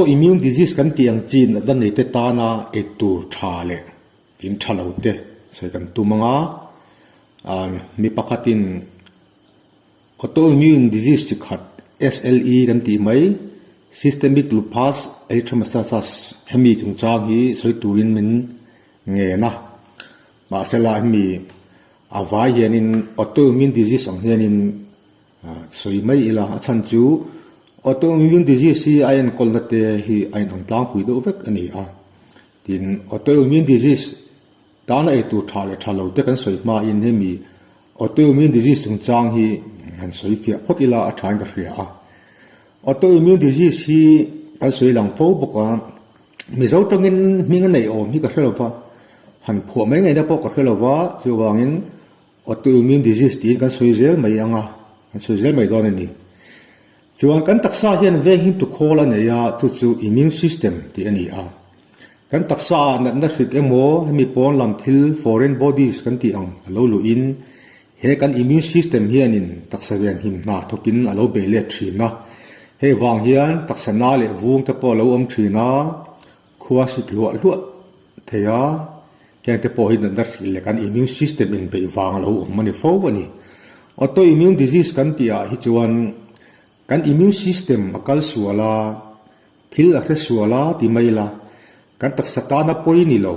Immune disease kan tih ang chi natna neite tana eitur tha leh in tha lo te sawi kan tum ang a, mi pakhatin autoimmune disease chi khat SLE kan tih mai systemic lupus erythematosus hemi chungchang hi sawi turin min ngen a, mahsela hemi a vai hianin autoimmune disease ang hianin Sawi mai ila, a chhan chu autoimmune disease hi a enkawlna te hi a inang tlangpui deuh vek a ni a. Tin, autoimmune disease tana eitur tha leh tha lo te kan sawi hmain hemi autoimmune disease chungchang hi han sawi fiah phawt ila a thain ka hria a. Autoimmune disease hi kan sawi lang fo bawk a, Mizo tawngin hming a neih awm hi ka hre lo va, han phuah mai ngaihna pawh ka hre lo va, chuvangin Autoimmune disease tiin kan sawi zel mai ang a, kan sawi zel mai dawn a ni. Chuan kan taksa hian venghim tu khawl a nei a, chu chu immune system tih a ni a. Kan taksa ah natna hrik emaw hemi pawn lam thil foreign bodies kan tih ang a lo luhin he kan immune system hianin taksa venhim hna thawkin a lo bei let thin a. Hei vang hian taksa na leh vung te pawh a lo awm thin a, Khua sik hluah hluah thei a, hengte pawh hi natna hrilh leh kan immune system inbeih vang a lo awm a ni fo a ni. Autoimmune disease kan tih ah hi chuan kan immune system a kal sual a, thil a hre sual a ti mai ila, kan taksa tana pawi ni lo,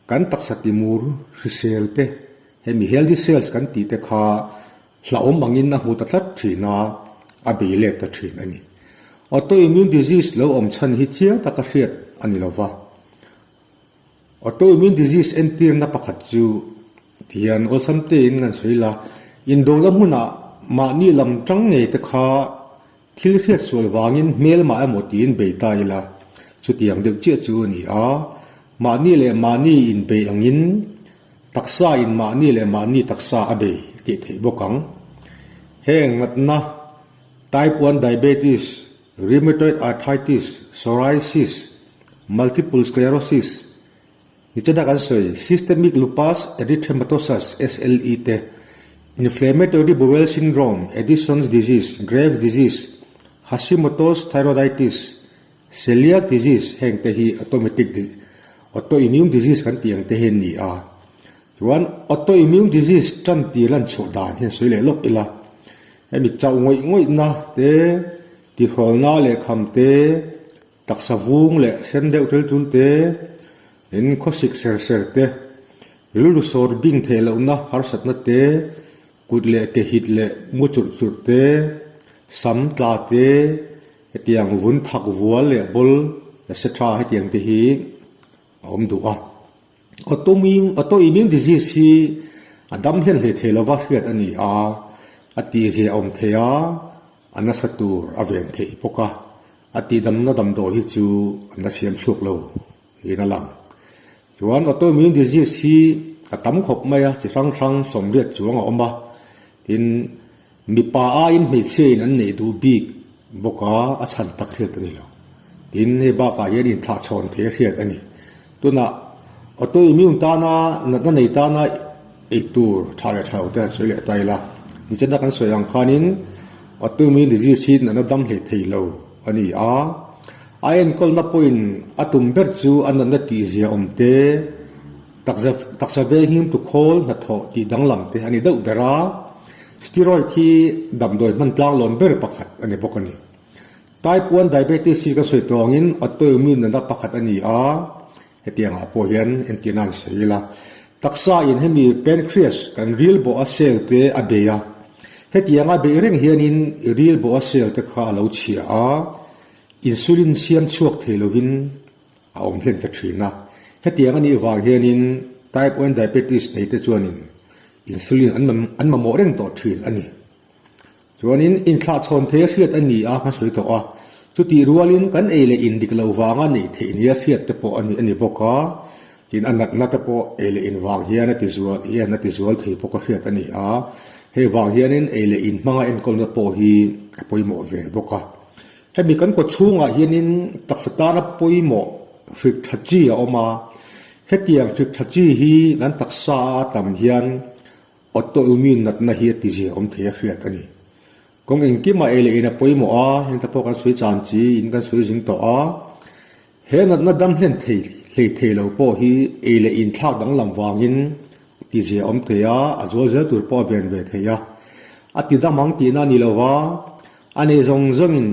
kan taksa timur hrisel te, hemi healthy cells kan tih te kha Hlauhawm angin a hmu ta tlat thin a, a bei let ta thin a ni. Autoimmune disease lo awm chhan hi chiang taka hriat a ni lo va. Autoimmune disease entirna pakhat chu tihian awlsam tein kan sawi la, indona hmunah mahni lam tang ngei te kha thil hriat sual vangin hmelmah emaw tiin bei ta ila, chutiang deuh chiah chu a ni a, mahni leh mahni inbei angin Taksa in mahni leh mahni taksa a bei tih theih bawk ang. Heng natna, Type 1 diabetes, rheumatoid arthritis, psoriasis, multiple sclerosis, nichina kan sawi systemic lupus erythematosus, SLE, te, inflammatory bowel syndrome, Addison's disease, Graves disease, Hashimoto's thyroiditis, Celiac disease heng te hi automatic autoimmune disease kan tih ang te hi an ni a. Chuan autoimmune disease tan tir lan chhuah dan hian sawi leh lawk ila. Hemi chauh ngawih ngawihna te, tihrawlna leh kham te, taksa vung leh sen deuh tel tul te, in khawsik ser ser te, rilru sawr bing theih lohna harsatna te, Kut leh ke hit leh mu churh churh te, sam tla te, hetiang vun thak vual leh bawl etc. Hetiang te hi a awm duh a. Autoimmune disease hi a dam hlen hlei thei lova hriat a ni a, a tihzia a awm thei a, a nasa tur a ven theih bawk a, a tihdamna damdawi hi chu an la siam chhuak lo. Niin a lang. Chuan autoimmune disease hi a tam khawp mai a, chi hrang hrang 80 chuang a awm a. Tin, mipa aiin hmeichhia in an neih duh bik bawk a, a chhan tak hriat a ni lo. Tin, hei bakah hian inthlah chhawn thei a hriat a ni. Tunah autoimmune tana natna nei tana ei tur tha leh tha lo te han sawi leh ta ila. Nichina kan sawi ang khanin autoimmune disease hi natna dam hlei thei lo a ni a. A enkawlna pawhin a tum ber chu a natna tihzia awm te, takza taksa venghim tu khawl hnathawh tih danglam te a ni deuh ber a, steroid hi damdawi hman tlanglawn ber pakhat a ni bawk a ni. Type 1 diabetes hi kan sawi tawh angin autoimmune natna pakhat a ni a, hetiangah pawh hian entirna an sawi ila. Taksa in hemi pancreas kan ril bawh a cell te a bei a, hetianga beih reng hianin ril bawh a cell te kha a lo chhia a, Insulin siam chhuak thei lovin a awm hlen ta thin a. Hetiang a nih vang hianin Type 1 diabetes nei te chuanin insulin an an mamawh reng tawh thin a ni. Chuanin inthlahchhawn thei a hriat a ni a kan sawi tawh a, chutih rualin kan ei leh in dik loh vanga neih theih nia hriat te pawh a ni a ni bawk a, tin a natna te pawh ei leh in vang hian a ti zual hian a ti zual thei bawk a hriat a ni a, hei vang hianin ei leh in hmanga enkawlna pawh hi a pawimawh ve bawk a. Hemi kan kaw chhungah hianin taksa tana pawimawh hrik tha chi a awm a, hetiang hrik tha chi hi kan taksa a tam hian autoimmune natna hi a tizia awm thei a hriat a ni. Kawng engkimah ei leh in a pawimawh a, heng te pawh kan sawi chan chi in kan sawi zing tawh a. He natna dam hlen thei hlei thei lo pawh hi ei leh in thlak danglam vangin a ti zia awm thei a, a zual zel tur pawh a ven ve thei a. A ti dam ang tihna a ni lo va, a nei zawng zawngin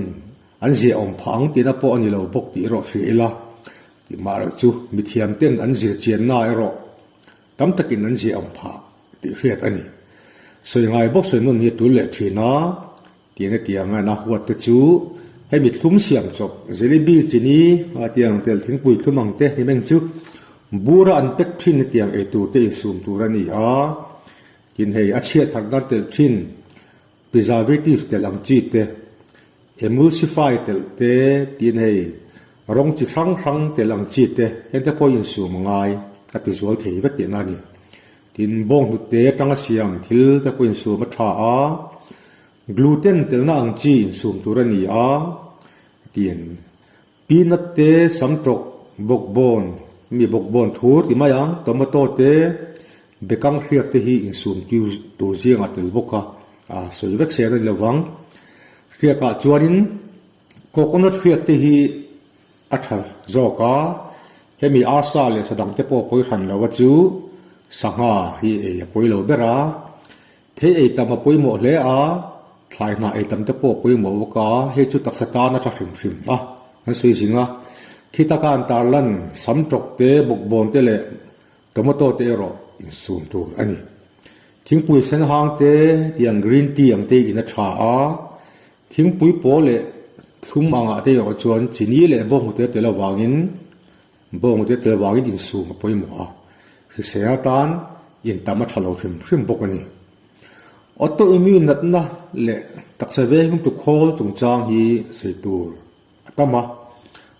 an zia awm phah ang tihna pawh a ni lo bawk tih erawh hria ila. Tihmah erawh chu mithiam ten an zir chianna erawh tam takin an zia awm phah tih hriat a ni. Sawi ngai bawk sawi nawn hi a tul leh thin a. Tiang hetiang a na huat te chu hemi thlum siam chawp jalebi chini a tiang tel thingpui thlum ang te ni meng chu bura an pek thin hetiang ei tur te insum tur a ni a, tin hei a chhiat harh nan telh thin preservative telh ang chi te emulsify telh te tin hei rawng chi hrang hrang telh ang chi te heng te pawh insum a ngai a ti zual thei vek tihna a ni. Tin bawnghnute atanga siam thil te pawh insum a tha a. Gluten telna ang chi insum tur a ni a, tiin peanut te, samtawk, bawkbawn, mi bawkbawn thur ti mai ang, tomato te, bekang hriak te hi insum tur zingah tel bawk a, a sawi vek se a ni lovang. Hriakah chuanin coconut hriak te hi a tha zawk a, hemi arsa leh sa dang te pawh pawi hran lo a chu sangha hi ei a pawi lo ber a. Thei ei tam a pawimawh hle a, thlai hnah ei tam te pawh a pawimawh bawk a, hei chu taksa tan a tha hrim hrim a, an sawi zing a. Khi taka an tarlan sam tawk te, bawkbawn te leh tomato te erawh insum tur a ni. Thingpui sen hang te tiang green tea ang te in a tha a, thingpui pawl leh thlum angah te erawh chuan chini leh bawnghnute tel avangin Bawngte tel vangin insum a pawimawh a, hrisel atan intam a tha lo hrim hrim bawk a ni. Autoimmune natna leh taksa veng tu khawl chungchang hi sawi tur a tam a,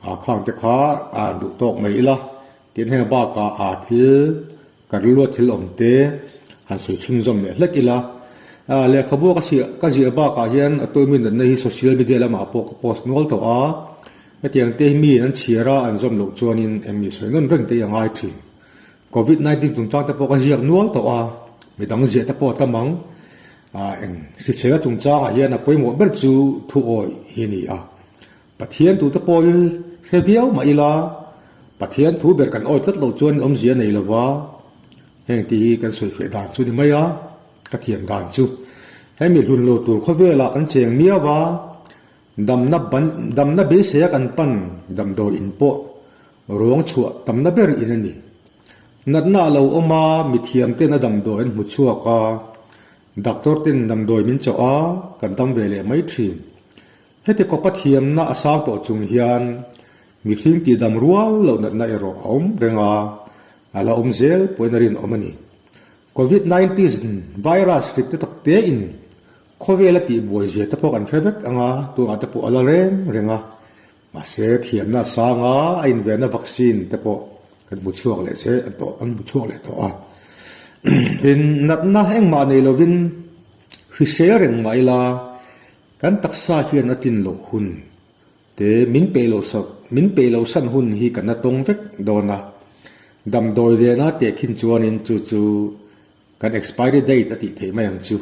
aa khang te kha a duh tawk mai ila, tin heng bakah aa thil ka rilru a thil awm te han sawi chhunzawm leh hlek ila. Lehkhabu ka chhiah ka ziah bakah hian autoimmune natna hi social media lamah pawh ka post nual tawh a. Hetiang te hi miin an chhiar a, an zawm loh chuanin eng sawi nawn reng te hi a ngai thin. Covid 19 chungchang te pawh ka ziak nual tawh a, midang ziah te pawh a tam ang. Ah eng hrisela chungchangah hian a pawimawh ber chu thu awih hi a ni a. Pathian tu te pawh hi hre viau mah ila, Pathian thu ber kan awih tlat loh chuan awmzia a nei lo va, heng tih hi kan sawi feh dan chu ni mai a, ka thiam dan chu. Hemi hlun lo tur khawvelah kan cheng miau va, Damna ban, damna beiseia kan pan damdawi in pawh ruang chhuah tamna ber in a ni. Natna a lo awm a, mithiam ten a damdawi an hmu chhuak a, doctor ten damdawi min chawh a, kan dam ve leh mai thin. Heti kawpa thiamna a sang tawh chung hian mihring tihdam rual loh natna erawh a awm reng a, a la awm zel pawhin a rinawm a ni. Covid 19 virus hrik te tak tein Khawvel a tih buai zia te pawh kan hre vek ang a, tunah te pawh a la reng reng a. Mahse, thiamna a sang a, a invenna vaccine te pawh kan hmu chhuak leh zel tawh, an hmu chhuak leh tawh a. Tin, natna engmah nei lovin hrisel reng mah ila, kan taksa hian a tlin loh hun te min peih loh sak, min peih loh san hun hi kan la tawng vek dawn a. Damdawi lena tehkhin chuanin chu chu Kan expiry date a tih theih mai ang chu.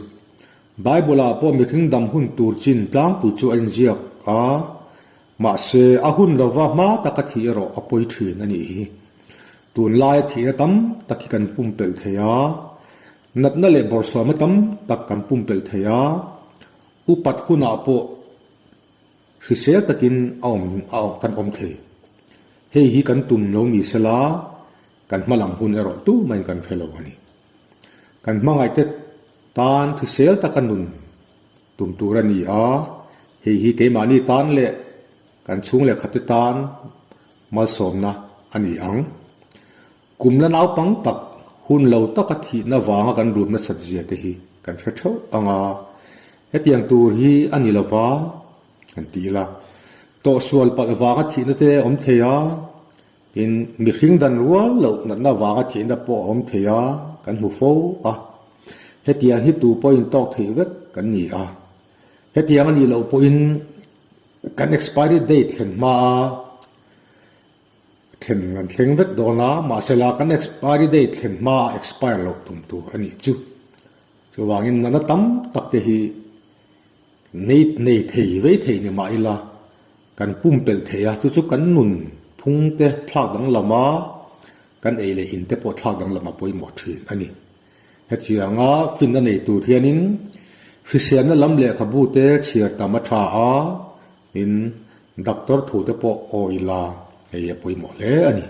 Bible ah pawh mihring dam hun tur chin tlangpui chu a inziak a, mahse a hun lova hma taka thih erawh a pawi thin a nih hi. Tunlaia thihna tam tak hi kan pumpelh thei a, natna leh bawrhsawmna tam tak kan pumpelh thei a, upat hunah pawh hrisel takin a awm a kan awm thei. Hei hi kan tum lo ni sela Kan hma lam hun erawh tumahin kan hre lo a ni. Kan hmangaihte tan hrisel taka nun tum tur a ni a, hei hi keimahni tan leh kan chhung leh khatte tan malsawmna a ni ang. Kum la naupang tak hun lo taka thihna vanga kan rum nasat zia te hi kan hre theuh ang a, hetiang tur hi a ni lova kan ti ila. Tawhsual palh vanga thihna te a awm thei a, Tin, mihring dan rual loh natna vanga thihna pawh a awm thei a, kan hmu fo a. Hetiang hi tu pawhin tawk theih vek kan ni a. Hetiang a nih loh pawhin kan expiry date thlen hmaa thlen kan thleng vek dawn a, mahsela kan expiry date thlen hmaa expire loh tum tur a nih chu. Chuvangin natna tam tak te hi. Nei nei thei vei thei ni mah ila kan pumpelh thei a, chu chu kan nun phung te thlak danglam a, kan ei leh in te pawh thlak danglam a pawimawh thin a ni. Hetianga finna nei tur hianin hriselna lam lehkhabu te chhiar tam a tha a, tin doctor thu te pawh aw ila hei a pawimawh hle a ni.